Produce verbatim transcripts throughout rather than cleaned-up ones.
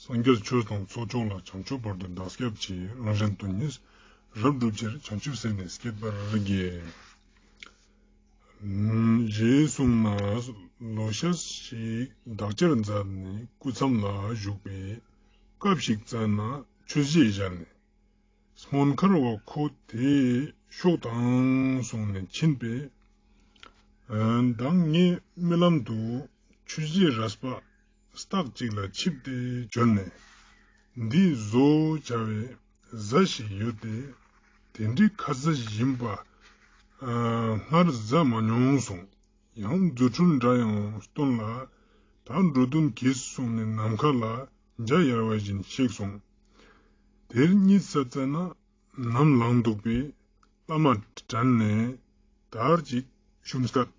སངས་རྒྱས་ཆོས་དང་ཚོགས་མཆོག་ལ། བྱང་ཆུབ་བར་དུ་བདག་སྐྱབས་མཆི། རང་གཞན་དོན་གཉིས་རབ་བསྒྲུབ་ཕྱིར། བྱང་ཆུབ་སེམས་ནི་བསྐྱེད་པར་བགྱི། ཞེས་གསུངས་ནས། ལོ་ཤས་ཤིག་བདག་བསྐྱལ་མཛད་ནས་སྐུ་མཚམས་ལ་བཞུགས་པའི་སྐབས་ཤིག་བཙལ་ན་ཆོས་རྗེ་ཞལ་ནས། སྨོན་མཁར་བ་ཁོ་དེ་ཤོག་དང་གསུངས་ནས་ཕྱིན་པས། ཨ། ད་ངས་རྨི་ལམ་དུ་ཆོས་རྗེ་རས་པ་སྟག་ཅིག་ལ་ཆིབས་ཏེ་བྱོན་ནས། འདི་བཟོ་བྱ་བའི་གཟའ་ཞིག་ཡོད་དེ། དེ་འདྲའི་ཁ་ཟས་ཞིམ་པ་ཨ་སྔར་བཟའ་མ་མྱོང་གསུངས། ཡང་རྫུ་འཕྲུལ་འདྲ་ཡང་སྟོན་ལ། ད་འགྲོ་དོན་གྱིས་གསུངས་ནས་ནམ་མཁའ་ལ་འཇའ་ཡལ་བ་བཞིན་གཤེགས་སོང་། དེར་གཉིད་སད་ཙ་ན་ནམ་ལངས་འདུག་པས་བླ་མ་དྲན་ནས་དར་ཅིག་ཤུམ་སྐད།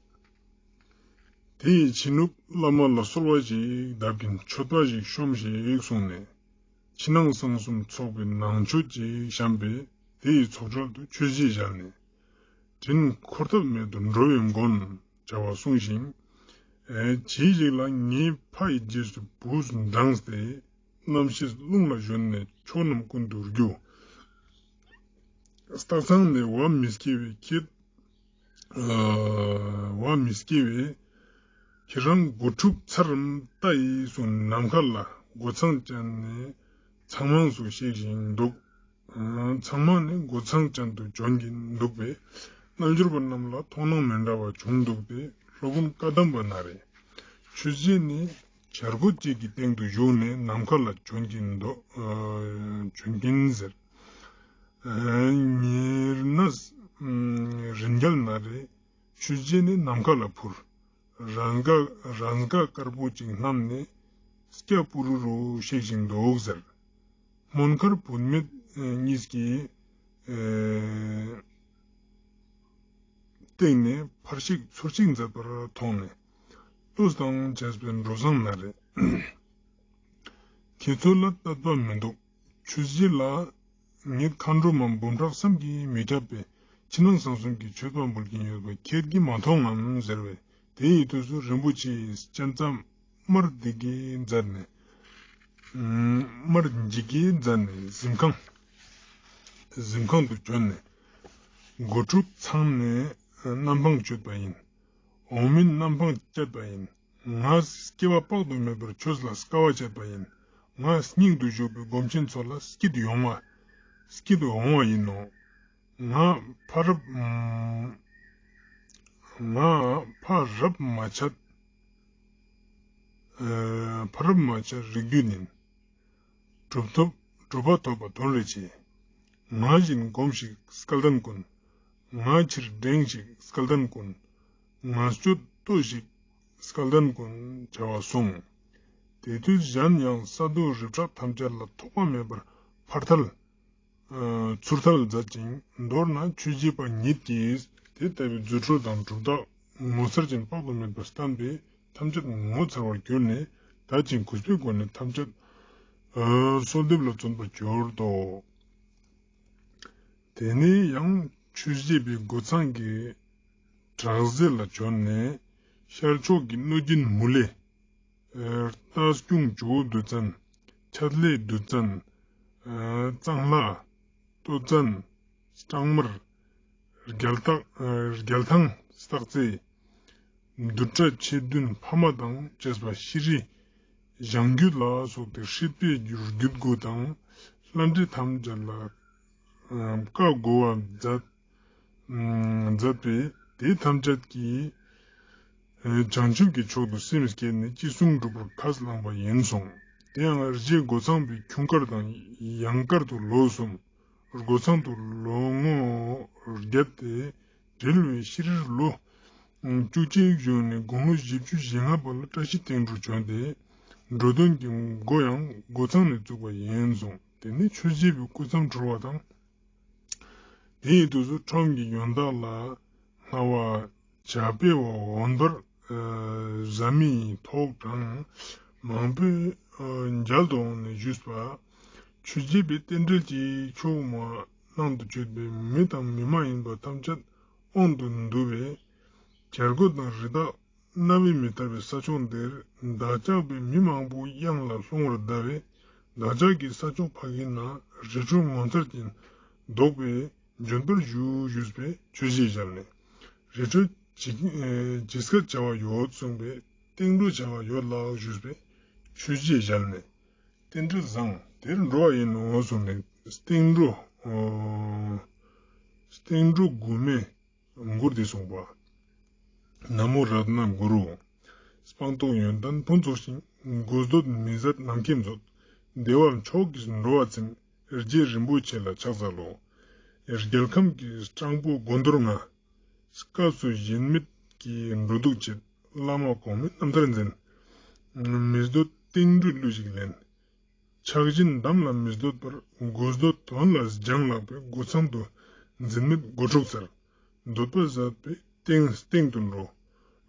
དེ་ཡི་ཕྱི་ནུབ་བླ་མ་ལ་གསོལ་བ་ཞིག་གདབ་ཀྱིན་མཆོད་པ་ཞིག་ཤོམས་ཤིག་གསུངས་ནས། ཕྱི་ནང་གསང་གསུམ་ཚོགས་པའི་ནང་མཆོད་ཅིག་བཤམས་པས། དེ་ཡི་ཚོགས་གྲལ་དུ་ཆོས་རྗེ་ཞལ་ནས། དྲིན་འཁོར་ཐབས་མེད་དུ་འགྲོ་བའི་མགོན། བྱ་བ་གསུངས་ཤིང་། ཨེ། ཇི་ཞིག་ལ་ངའི་ཕ་ཡི་རྗེས་སུ་བུས་འབྲངས་ཏེ། རྣམ་ཤེས་རླུང་ལ་ཞོན་ནས་ཕྱོགས་རྣམས་ཀུན་ཏུ་རྒྱུ། སྟག་ཚང་ནས་བ་མི་སྐྱེ་བའི་ཁྱེད། ཨ། བ་མི་སྐྱེ་བའི་ཁྱེད་རང་སྒོ་ཕྲུག་ཚར་རམ་ལྟ་ཡིས་གསུངས། ནམ་མཁའ་ལ་སྒོ་མཚམས་ཅན་ནས་ཚང་མང་སུ་གཤེགས་ཤིང་འདུག། ཚང་མ་ནི་སྒོ་མཚམས་ཅན་དུ་བྱོན་གྱིན་འདུག་པས། རྣལ་འབྱོར་པ་རྣམས་ལ་མཐོང་སྣང་མི་འདྲ་བ་བྱུང་འདུག་སྟེ། སློབ་དཔོན་བཀའ་གདམས་པ་ན་རེ། ཆོས་རྗེ་ནི་བྱ་རྒོད་ཅིག་གི་སྟེང་དུ་བཞུགས་ནས་ནམ་མཁའ་ལ་བྱོན་གྱིན་འདུག། ཨ། བྱོན་གྱིན་ཟེར། ཨ། ཉེར་ན་རིན་རྒྱལ་ན་རེ། ཆོས་རྗེ་ནི་ནམ་མཁའ་ལ་འཕུར། རང་ག་རང་ག་དཀར་པོ་ཅིག་བསྣམས་ནས་སྐྱ་པུ་རུ་རུ་གཤེགས་ཤིང་འདུག་ཟེར། སྨོན་མཁར་བུད་མེད་གཉིས་ཀྱིས། ཨེ། སྟེང་ནས་ཕར་གཤེགས་ཚུར་གཤེགས་མཛད་པར་མཐོང་ནས། ལྟོས་དང་བྱས་པའི་འགྲོ་བཟང་ན་རེ། ཁྱེད་ཚོ་ལ་དད་པ་མི་འདུག། ཆོས་རྗེ་ལ་ངེད་མཁའ་འགྲོ་མ་འབུམ་ཕྲག་བསམ་གྱིས་མི་ཁྱབ་པའི་ཕྱི་ནང་གསང་གསུམ་གྱི་མཆོད་པ་འབུལ་གྱིན་ཡོད་པ་ཁྱེད་ཀྱིས་མ་མཐོང་ངམ་ཟེར་བས། དེ་ཡི་དུས་སུ་རིན་པོ་ཆེའི་སྤྱན་རྩ་དམར་འདི་གིས་མཛད་ནས། དམར་འཇིགས་ཀྱིས་མཛད་ནས་གཟིམ་ཁང་། གཟིམ་ཁང་དུ་བྱོན་ནས། སྒོ་ཕྲུག་ཚང་ནས་གནམ་འཕང་མཆོད་པ་ཡིན། འོག་མིན་གནམ་འཕང་བཅད་པ་ཡིན། ང་སྐྱེ་བ་དཔག་ཏུ་མེད་པར་ཆོས་ལ་དཀའ་བ་སྤྱད་པ་ཡིན། ང་སྙིང་དུ་ཞུགས་པའི་སྒོམ་ཆེན་ཚོ་ལ་སྐྱིད་ཡོང་བ། སྐྱིད་འོང་བ་ཡིན་ནོ། ང་ཕ་རབ། ང་ཕ་རབ་མ་ཆད། ཨ། ཕ་རབ་མ་ཆད་རིགས་རྒྱུད་ཡིན། གྲུབ་ཐོབ་གྲུབ་པ་ཐོབ་པ་དོན་རེ་ཆེ། ང་བཞིན་སྒོམས་ཤིག་སྐལ་ལྡན་ཀུན། ང་ཕྱིར་འགྲེང་ཞིག་སྐལ་ལྡན་ཀུན། ང་སྤྱོད་ལྟོས་ཤིག་སྐལ་ལྡན་ཀུན། བྱ་བ་གསུངས། དེ་དུས་གཞན་ཡང་ས་རྡོ་རི་བྲག་ཐམས་ཅད་ལ་ཐོགས་པ་མེད་པར་ཕར་ཐལ། ཨ། ཚུར་ཐལ་མཛད་ཅིང་། མདོར་ན་ཆོས་རྗེ་པ་ཉིད་ཀྱིས་དེ་ལྟ་བུའི་རྫུ་འཕྲུལ་དང་གྲུབ་རྟགས་ངོ་མཚར་ཅན་དཔག་ཏུ་མེད་པ་བསྟན་པས་ཐམས་ཅད་ངོ་མཚར་བར་གྱུར་ནས། ད་ཅི་གུས་པའི་སྒོ་ནས་ཐམས་ཅད། ཨ། གསོལ་འདེབས་ལ་བརྩོན་པར་གྱུར་ཏོ། དེ་ནས་ཡང་ཆོས་རྗེ་པའི་སྒོ་མཚམས་ཀྱི་བྲག་རྫི་ལ་བྱོན་ནས། ཤར་ཕྱོགས་ཀྱི་གནོད་སྦྱིན་མུ་ལེ། ཨ། རྟ་སྐྱོང་ཇོ་བོ་བདུད་བཙན། ཆད་ལྷའི་བདུད་བཙན། ཨ། གཙང་ལྷ། སྟོད་བཙན། སྤྲང་དམར། རྒྱལ་ཐང་། ཨ། རྒྱལ་ཐང་སྟག་རྩེ། བདུད་དགྲ་ཆེ་བདུན་ཕ་མ་དང་བཅས་པ་ཤྲཱི་ཞང་རྒྱུད་ལ་སོགས་ཏེ་སྲིད་པའི་རྒྱུད་དགུ་དང་ལྷ་འདྲེ་ཐམས་ཅད་ལ། ཨ། བཀའ་བསྒོ་བ་མཛད། མཛད་པས་དེ་ཐམས་ཅད་ཀྱིས། ཨ། བྱང་ཆུབ་ཀྱི་མཆོག་ཏུ་སེམས་བསྐྱེད་ནས་ཅི་གསུང་འགྲུབ་པར་ཁས་བླངས་པ་ཡིན་གསུངས། དེ་ཡང་རྗེ་སྒོ་མཚམས་པའི་ཁྱུང་དཀར་དང་ཡང་དཀར་དུ་ལོ་གསུམ། སྒོ་མཚམས་དུ་ལོ་ངོ་བརྒྱད་དེ་བྲེལ་བའི་ཤྲཱིར་ལོ་བཅུ་གཅིག་བཞུགས་ནས་དགུང་ལོ་བཞི་བཅུ་ཞེ་ལྔ་པ་ལ་བཀྲ་ཤིས་སྟེང་དུ་བྱོན་ཏེ། འགྲོ་དོན་གྱི་སྒོ་ཡང་སྒོ་མཚམས་ནས་བཙུགས་པ་ཡིན་གསུངས། དེ་ནས་ཆོས་རྗེ་པའི་སྐུ་མཚམས་གྲོལ་བ་དང་། དེ་ཡི་དུས་སུ་ཁྲོམ་གྱི་ཡོན་བདག་ལ་སྔ་བ་བྱ་སྤེལ་བ་འོན་པར་བཟའ་མི་ཐོག་དྲངས། མང་པོས་མཇལ་དུ་འོངས་ནས་ཞུས་པ། ཆོས་རྗེ་པའི་རྟེན་འབྲེལ་གྱི་ཆོས་མ་གནང་དུ་བཅུག་པའི་མི་དང་མི་མ་ཡིན་པ་ཐམས་ཅད་དབང་དུ་འདུ་བས། བྱ་རྒོད་དང་རི་དྭགས་རྣ་བས་མི་ཐར་བའི་ས་ཕྱོགས་འདིར་བདག་ཅག་པའི་མི་མང་པོ་གཡང་ལ་ལྷུང་བར་གདའ་བས། བདག་ཅག་གི་ས་ཕྱོགས་ཕ་གིའི་ནང་རི་ཁྲོད་ངོ་མཚར་ཅན་བདོག་པའི་ལྗོན་པར་བཞུགས་ཞུས་པའི་མཆོད་བརྗོད་བཞག་ནས། རི་ཁྲོད་ཇི་ཨེ་ཇི་སྐད་བྱ་བ་ཡོད་གསུངས་པས་སྟེང་འགྲོ་བྱ་བ་ཡོད་ལགས་ཞུས་པའི་མཆོད་བརྗོད་བཞག་ནས། རྟེན་འབྲེལ་བཟང་དེར་འགྲོ་བ་ཡིན་ནོ་གསུངས་ནས་སྟེང་འགྲོ་ཨོ་སྟེང་འགྲོ་དགུ་མའི་མགུར་འདི་གསུངས་པ། ན་མོ་རཏྣ་གུ་རུ། སྤངས་རྟོགས་ཡོན་ཏན་ཕུན་ཚོགས་ཤིང་། དགོས་འདོད་མི་ཟད་ནམ་མཁའི་མཛོད། བདེ་བ་མཆོག་གིས་འགྲོ་བ་འཚེམ། རྗེ་རིན་པོ་ཆེ་ལ་ཕྱག་འཚལ་ལོ། རྒྱལ་ཁམས་ཀྱི་སྤྲང་པོ་སྒོ་འདོར་ང་། སྐབས་སུ་གཞན་མེད་ཀྱི་འགྲོ་འདུག་བྱེད། བླ་མ་གོང་མའི་རྣམ་ཐར་འཛིན། མི་འདོད་སྟེང་འགྲོའི་གླུ་ཞིག་ལེན། ཆགས་ཞེན་འདམ་ལ་མི་འདོད་པར། དགོས་འདོད་དོན་ལ་སྦྱངས་ལགས་པས། སྒོ་མཚམས་དུ་འཛིན་མེད་སྒོ་ཕྱུགས་འཚལ། འདོད་པ་ཟད་པས་སྟེང་སྟེང་དུ་འགྲོ།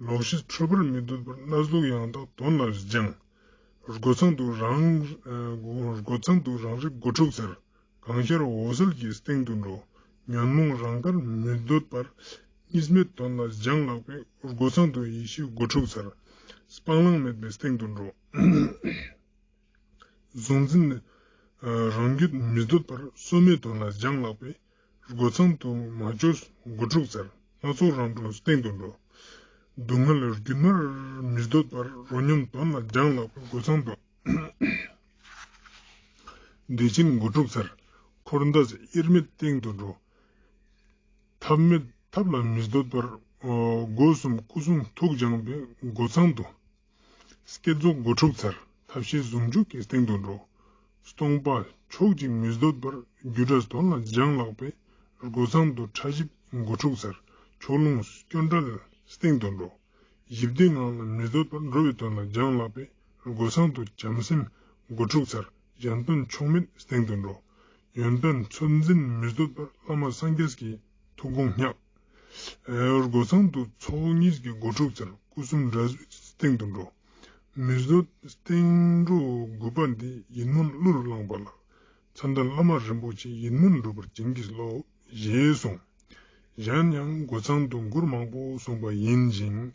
ལོག་ཤེས་འཁྲུལ་པར་མི་འདོད་པར། སྣ་ཚོགས་ཡང་དག་དོན་ལ་སྦྱངས། སྒོ་མཚམས་དུ་རང་ཨ་སྒོ་མཚམས་དུ་རང་རིག་སྒོ་ཕྱུགས་འཚལ། གང་ཤར་འོད་གསལ་གྱི་སྟེང་དུ་འགྲོ། ཉོན་མོངས་རང་དགར་མི་འདོད་པར། གཉིས་མེད་དོན་ལ་སྦྱངས་ལགས་པས། སྒོ་མཚམས་དུ་ཡེ་ཤེས་སྒོ་ཕྱུགས་འཚལ། སྤང་བླང་མེད་པའི་སྟེང་དུ་འགྲོ། གཟུང་འཛིན་ཨ་རང་རྒྱུད་མི་འདོད་པར། སྲོལ་མེད་དོན་ལ་སྦྱངས་ལགས་པས། སྒོ་མཚམས་དུ་མ་བཅོས་སྒོ་ཕྱུགས་འཚལ། སྣ་ཚོགས་རང་གྲོལ་སྟེང་དུ་འགྲོ། སྡུག་བསྔལ་རྒྱུན་མར་མི་འདོད་པར། རོ་སྙོམས་དོན་ལ་སྦྱངས་ལགས་པས། སྒོ་མཚམས་དུ་བདེ་ཆེན་སྒོ་ཕྱུགས་འཚལ། འཁོར་འདས་དབྱེར་མེད་སྟེང་དུ་འགྲོ། ཐབས་མེད་ཐབས་ལ་མི་འདོད་པར། སྒོ་གསུམ་སྐུ་གསུང་ཐུགས་སྦྱངས་པས། སྒོ་མཚམས་དུ་བསྐྱེད་རྫོགས་སྒོ་ཕྱུགས་འཚལ། ཐབས་ཤེས་ཟུང་འཇུག་གི་སྟེང་དུ་འགྲོ། སྟོང་པ་ཕྱོགས་གཅིག་མི་འདོད་པར། རྒྱུ་འབྲས་དོན་ལ་སྦྱངས་ལགས་པས། སྒོ་མཚམས་དུ་ཕྲ་ཞིབ་སྒོ་ཕྱུགས་འཚལ། ཕྱོགས་ལྷུང་སྐྱོན་བྲལ་སྟེང་དུ་འགྲོ། ཞི་བདེའི་ངང་ལ་མི་འདོད་པར། འགྲོ་བའི་དོན་ལ་སྦྱངས་ལགས་པས། སྒོ་མཚམས་དུ་བྱམས་སེམས་སྒོ་ཕྱུགས་འཚལ། གཞན་དོན་ཕྱོགས་མེད་སྟེང་དུ་འགྲོ། ཡོན་ཏན་ཚོད་འཛིན་མི་འདོད་པར། བླ་མ་སངས་རྒྱས་ཀྱི་ཐུགས་དགོངས་བསྙགས། སྒོ་མཚམས་དུ་ཚོགས་གཉིས་ཀྱི་སྒོ་ཕྱུགས་འཚལ། སྐུ་གསུམ་འབྲས་བུའི་སྟེང་དུ་འགྲོ། མི་བཟོད་སྟེང་འགྲོ་དགུ་པ་འདི། ཡིད་སྨོན་གླུ་རུ་བླངས་པ་ལགས། མཚན་ལྡན་བླ་མ་རིན་པོ་ཆེ། ཡིད་སྨོན་འགྲུབ་པར་བྱིན་གྱིས་རློབས། ཞེས་གསུངས། གཞན་ཡང་སྒོ་མཚམས་དུ་མགུར་མང་པོ་གསུངས་པ་ཡིན་ཞིང་།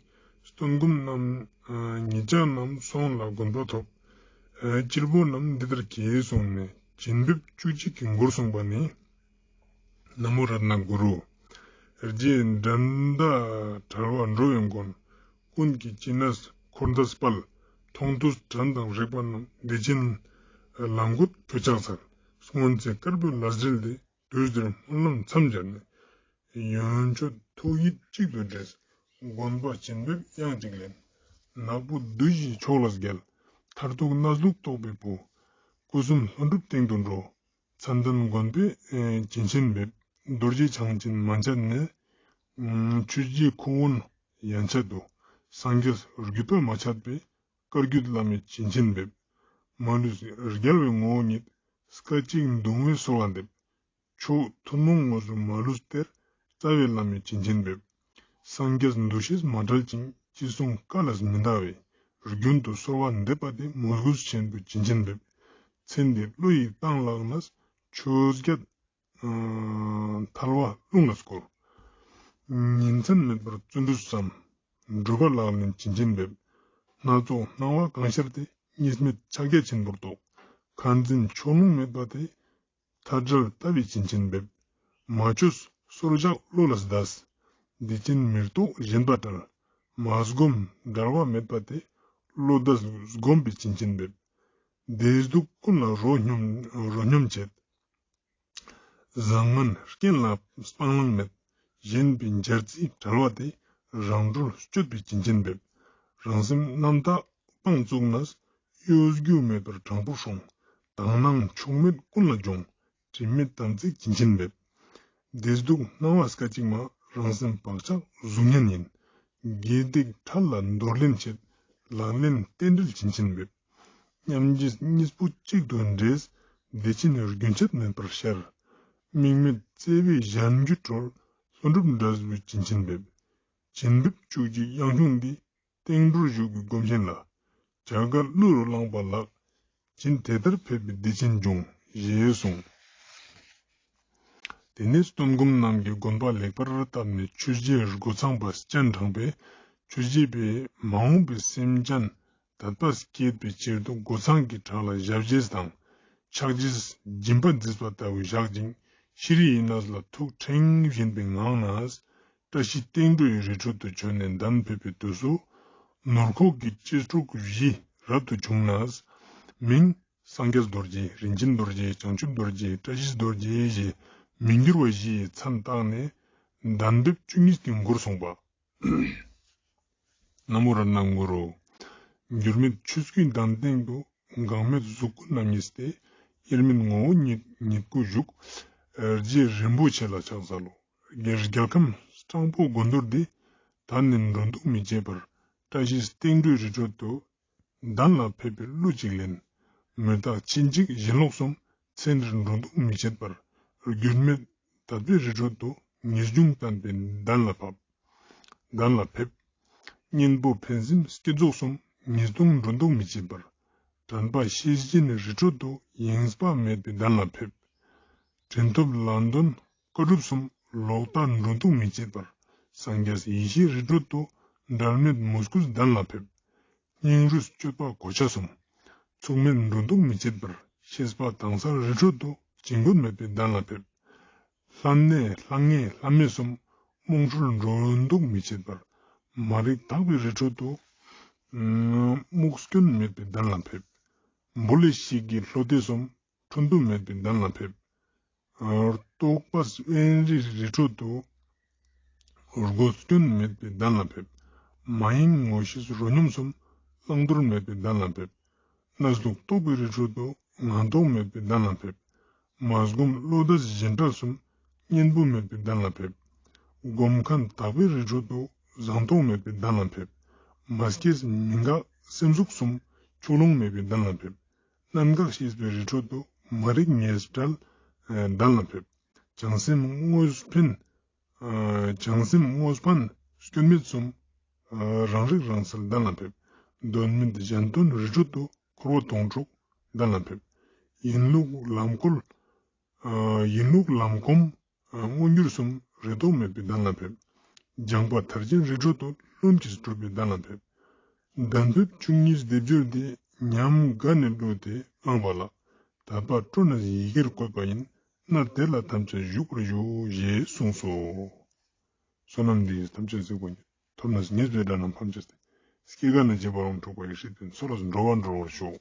སྟོན་སྒོམ་རྣམས་ཨ་ངེད་ཅག་རྣམས་སོང་ལ་དགོངས་པ་ཐོབ། ཨ་སྤྱིལ་པོ་རྣམས་འདི་ལྟར་གྱིས་གསུངས་ནས། བྱིན་འབེབས་བཅུ་གཅིག་གི་མགུར་གསུངས་པ་ནི། ན་མོ་རཏྣ་གུ་རུ། རྗེ་འགྲན་ཟླ་བྲལ་བ་འགྲོ་བའི་མགོན། ཀུན་གྱི་སྤྱི་གནས་འཁོར་འདས་དཔལ། མཐོང་ཐོས་དྲན་དང་རིག་པ་རྣམས། བདེ་ཆེན་ལམ་བཀོད་ཁྱོད་ཕྱག་འཚལ། སྔོན་ཚེ་དཀར་པོའི་ལས་བྲལ་ཏེ། དུས་འདིར་སྨོན་ལམ་མཚམས་སྦྱར་ནས། ཡོན་མཆོད་ཐུགས་ཡིད་གཅིག་ཏུ་འདྲེས། དགོངས་པ་བྱིན་འབེབས་དབྱངས་གཅིག་ལེན། ནག་པོ་བདུད་བཞིའི་ཕྱོགས་ལ་བརྒྱལ། མཐར་ཐུག་གནས་ལུགས་རྟོགས་པའི་བུ། སྐུ་གསུམ་ལྷུན་གྲུབ་སྟེང་དུ་འགྲོ། མཚན་ལྡན་མགོན་པོས་བྱིན་ཆེན་འབེབས། རྡོ་རྗེ་འཆང་ཆེན་མན་ཆད་ནས། ཆོས་རྗེ་ཁུ་དབོན་ཡན་ཆད་དུ། སངས་རྒྱས་བརྒྱུད་པ་མ་ཆད་པའི། བཀའ་བརྒྱུད་བླ་མའི་བྱིན་ཆེན་འབེབས། མ་ལུས་རྒྱལ་བའི་ངོ་བོ་ཉིད། སྐད་ཅིག་གདུང་བས་གསོལ་བ་འདེབས། མཆོག་ཐུན་མོང་དངོས་སུ་མ་ལུས་སྟེར། རྩ་བའི་བླ་མའི་བྱིན་ཆེན་འབེབས། སངས་རྒྱས་འདུ་ཤེས་མ་བྲལ་ཅིང་། ཅི་གསུང་བཀའ་ལ་མི་འདའ་བའི། རྒྱུན་དུ་གསོལ་བ་འདེབས་པ་དེ། མོས་གུས་ཆེན་པོས་བྱིན་ཆེན་འབེབས། ཚེ་འདིའི་བློ་ཡི་གཏིང་ལགས་ནས། ཆོས་བརྒྱད་ཐལ་བ་རླུང་ལ་བསྐོར། ཉིན་མཚན་མེད་པར་བརྩོན་འགྲུས་བསམ། སྒྲུབ་པ་ལག་ལེན་བྱིན་ཆེན་འབེབས། སྣ་ཚོགས་སྣང་བ་གང་ཤར་ཏེ། གཉིས་མེད་ཕྱག་རྒྱ་ཆེན་པོར་རྟོགས། ཁ་འཛིན་ཕྱོགས་ལྷུང་མེད་པ་དེ། མཐའ་བྲལ་ལྟ་བའི་བྱིན་ཆེན་འབེབས། མ་བཅོས་སོར་བཞག་བློ་ལ་འདས། བདེ་ཆེན་མིར་རྟོགས་ཞེན་པ་བྲལ། མ་བསྒོམས་འབྲལ་བ་མེད་པ་དེ། བློ་འདས་བསྒོམས་པའི་བྱིན་ཆེན་འབེབས། བདེ་སྡུག་ཀུན་ལ་རོ་སྙོམས་རོ་སྙོམས་བྱེད། བཟང་ངན་རྐྱེན་ལ་སྤང་བླང་མེད། ཞེན་པའི་འབྱར་རྩིས་བྲལ་བ་དེ། རང་གྲོལ་སྤྱོད་པའི་བྱིན་ཆེན་འབེབས། རང་སེམས་རྣམ་དག་སྤང་བཙུགས་ནས། གཡོ་སྒྱུ་མེད་པར་དྲང་པོར་སྲུང་། དག་སྣང་ཕྱོགས་མེད་ཀུན་ལ་སྦྱོང་། དྲི་མེད་དམ་ཚིག་བྱིན་ཆེན་འབེབས། བདེ་སྡུག་སྣང་བ་སྐད་ཅིག་མ། རང་སེམས་བག་ཆགས་གཟུགས་བརྙན་ཡིན། དགེ་སྡིག་ཕྲད་ལ་འདོར་ལེན་བྱེད། ལག་ལེན་རྟེན་འབྲེལ་བྱིན་ཆེན་འབེབས། མཉམ་རྗེས་གཉིས་པོ་གཅིག་ཏུ་འདྲེས། བདེ་ཆེན་རྒྱུན་ཆད་མེད་པར་ཤར། དམིགས་མེད་བརྩེ་བའི་གཞན་རྒྱུད་གྲོལ། ལྷུན་གྲུབ་འབྲས་བུའི་བྱིན་ཆེན་འབེབས། བྱིན་འབེབས་བཅུ་གཅིག་དབྱངས་ཕྱུག་འདི། སྟེང་འགྲོར་བཞུགས་པའི་སྒོམ་ཆེན་ལ། བྱ་དཀའ་གླུ་རུ་བླངས་པ་ལགས། བྱིན་དེ་ལྟར་ཕེབས་པའི་བདེ་ཆེན་འབྱུང་། ཞེས་གསུངས། དེ་ནས་སྟོན་སྒོམ་རྣམས་ཀྱིས་དགོན་པ་ལེགས་པར་བཏབ་ནས་ཆོས་རྗེ་སྒོ་ཚང་པ་སྤྱན་དྲངས་པས། ཆོས་རྗེ་པས་མ་འོངས་པའི་སེམས་ཅན་དད་པ་བསྐྱེད་པའི་ཕྱིར་དུ་སྒོ་ཚང་གི་བྲག་ལ་ཞབས་རྗེས་དང་ ཕྱག་རྗེས་སྦྱིན་པ་མཛད་པ་ལྟ་བུ་བཞག་ཅིང་། ཤྲཱི་ཡི་གནས་ལ་ཐུགས་ཕྲེང་བཞིན་པའི་ངང་ནས། བཀྲ་ཤིས་བསྟན་འགྲོའི་རི་ཁྲོད་དུ་བྱོན་ནས་གདན་ཕེབས་པའི་དུས་སུ། ནོར་ཁོག་གི་གཅེས་ཕྲུག་བཞི་རབ་ཏུ་བྱུང་ནས། མིང་སངས་རྒྱས་རྡོ་རྗེ། རིན་ཆེན་རྡོ་རྗེ། བྱང་ཆུབ་རྡོ་རྗེ། བཀྲ་ཤིས་རྡོ་རྗེ་ཞེས་མིང་བསྒྱུར་བ་བཞི་ཡི་མཚན་བཏགས་ནས། གདན་འབེབས་བཅུ་གཉིས་ཀྱི་མགུར་གསུངས་པ། ན་མོ་རཏྣ་གུ་རུ། འགྱུར་མེད་ཆོས་སྐུའི་གདན་སྟེང་དུ། འགག་མེད་གཟུགས་སྐུ་རྣམ་གཉིས་ཏེ། དབྱེར་མེད་ངོ་བོ་ཉིད་ཉིད་སྐུ་བཞུགས། རྗེ་རིན་པོ་ཆེ་ལ་ཕྱག་འཚལ་ལོ། རྒྱལ་ཁམས་སྤྲང་པོ་སྒོ་འདུལ་འདི། ད་ནི་འགྲོ་འདུག་མི་བྱེད་པར། བཀྲ་ཤིས་བསྟན་འགྲོའི་རི་ཁྲོད་དུ། གདན་ལ་ཕེབས་པའི་གླུ་གཅིག་ལེན། མི་རྟག་ཕྱིན་ཅི་ཞིན་ལོག་གསུམ། ཚེ་འདིར་འགྲོ་འདུག་མི་བྱེད་པར། འགྱུར་མེད་དག་པའི་རི་ཁྲོད་དུ། ངེས་འབྱུང་བརྟན་པའི་གདན་ལ་ཕབ། གདན་ལ་ཕེབས། གཉེན་པོ་ཕན་སེམས་བསྐྱེད་རྫོགས་གསུམ། ཉེས་ལྟུང་འགྲོ་འདུག་མི་བྱེད་པར། དྲན་པ་ཤེས་བཞིན་རི་ཁྲོད་དུ། ཡེངས་པ་མེད་པའི་གདན་ལ་ཕེབས། དྲིན་ཐོབ་ལམ་སྟོན་བཀའ་སྒྲུབ་གསུམ། ལོག་ལྟ་འགྲོ་འདུག་མི་བྱེད་པར། སངས་རྒྱས་ཡེ་ཤེས་རི་ཁྲོད་དུ། འབྲལ་མེད་མོས་གུས་གདན་ལ་ཕེབས། སྙིང་རུས་སྤྱོད་པ་གོ་ཆ་གསུམ། འཚུགས་མེད་འགྲོ་འདུག་མི་བྱེད་པར། ཤེས་པ་དྭངས་གསལ་རི་ཁྲོད་དུ། བྱིང་རྒོད་མེད་པའི་གདན་ལ་ཕེབས། ལྷ་གནས་ལྷ་ངེས་ལྷ་མེད་གསུམ། རྨོངས་ཧྲུལ་འགྲོ་འདུག་མི་བྱེད་པར། མ་རིག་དག་པའི་རི་ཁྲོད་དུ། རྨུགས་སྐྱོན་མེད་པའི་གདན་ལ་ཕེབས། འབོལ་ལེ་ཤིག་གི་ལྷོ་སྡེ་གསུམ། འཁྲུལ་འདུ་མེད་པའི་གདན་ལ་ཕེབས། རྟོག་པ་དབེན་རི་རི་ཁྲོད་དུ། རྒོད་སྐྱོན་མེད་པའི་གདན་ལ་ཕེབས། མ་ཡེངས་ངོ་ཤེས་རོ་སྙོམས་གསུམ། བླང་དོར་མེད་པའི་གདན་ལ་ཕེབས། གནས་ལུགས་རྟོགས་པའི་རི་ཁྲོད་དུ། ངན་རྟོག་མེད་པའི་གདན་ལ་ཕེབས། མ་བསྒོམས་བློ་འདས་བཞིན་བྲལ་གསུམ། གཉེན་པོ་མེད་པའི་གདན་ལ་ཕེབས། སྒོམ་མཁན་དག་པའི་རི་ཁྲོད་དུ། བཟང་རྟོག་མེད་པའི་གདན་ལ་ཕེབས། མ་སྐྱེས་མི་འགག་སེམས་གཟུགས་གསུམ། ཕྱོགས་ལྷུང་མེད་པའི་གདན་ལ་ཕེབས། རྣམ་འགག་ཤེས་པའི་རི་ཁྲོད་དུ། མ་རིག་ངེས་བྲལ་གདན་ལ་ཕེབས། བྱང་སེམས་དངོས་འཕེན། བྱང་སེམས་དངོས་འཕེན་སྐྱོན་མེད་གསུམ། རང་རིག་རང་གསལ་གདན་ལ་ཕེབས། དོན་མེད་གཞན་དོན་རི་ཁྲོད་དུ། འཁོར་བ་དོང་སྤྲུགས་གདན་ལ་ཕེབས། ཡིན་ལུགས་ལམ་བཀོད། ཡིན་ལུགས་ལམ་གོམས། མངོན་གྱུར་གསུམ། རེ་དོགས་མེད་པའི་གདན་ལ་ཕེབས། སྦྱངས་པ་མཐར་ཕྱིན་རི་ཁྲོད་དུ། ལྷུན་གྱིས་གྲུབ་པའི་གདན་ལ་ཕེབས། གདན་ཕེབས་བཅུ་གཉིས་སྡེབ་སྦྱོར་འདི། ཉམས་དགའ་ནས་བློ་དེ་བླངས་པ་ལ། དད་པ་སྤྲོ་ནས་ཡི་གེར་བཀོད་པ་ཡིན། གནས་དེ་ལ་ཐམས་ཅད་བཞུགས་པར་ཞུ། ཞེས་གསུངས་སོ། བསོད་ནམས་འདི་ཡིས་ཐམས་ཅད་གཟིགས་པ་ཉིད། ཐོབ་ནས་ཉེས་པའི་དགྲ་རྣམས་ཕམ་བྱས་ཏེ། སྐྱེ་རྒ་ན་འཆིའི་རྦ་ཀློང་འཁྲུགས་པ་ཡི། སྲིད་པའི་མཚོ་ལས་འགྲོ་བ་སྒྲོལ་བར་ཤོག།